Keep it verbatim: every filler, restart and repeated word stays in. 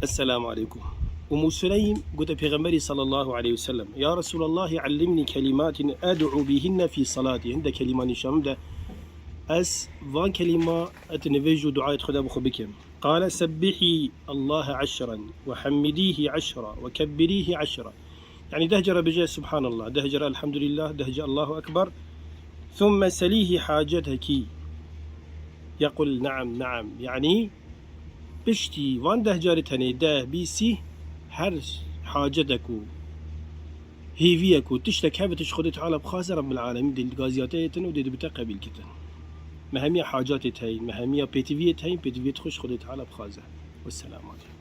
Esselamu aleykum. Umu Süleym gote Pêxemberî sallallahu aleyhi ve sellem, "Ya Resulallah, allimni kelimatin ed'u bihinne fi salati." Hinde kelîma nîşan bide. Ez van kelîma et nivêj û duayet xwe de bi xwe bikim. Qale sebbihi Allahe eşren ve hemmidihi eşra ve kebbirihi eşra. Yani deh cara bêje Subhanallah, deh cara Elhamdülillah, deh cara Allahu Ekber. Thumme selihi haceteki. Yekul naam, naam. Yani piştî van deh carî tenê deh, bîst, sî, her hacetek û hêviyek û tiştek hebe tu ji Xwedê Teala bixwaze, Rabbil Alemîn dê gaziyatê yetin û dê dibite qebîl kitin. Me hemiya hacatê teyin, me hemiya pêtiviyê teyin, pêtiviyê xwe ji Xwedê Teala bixwaze. Wesselamu aleykum.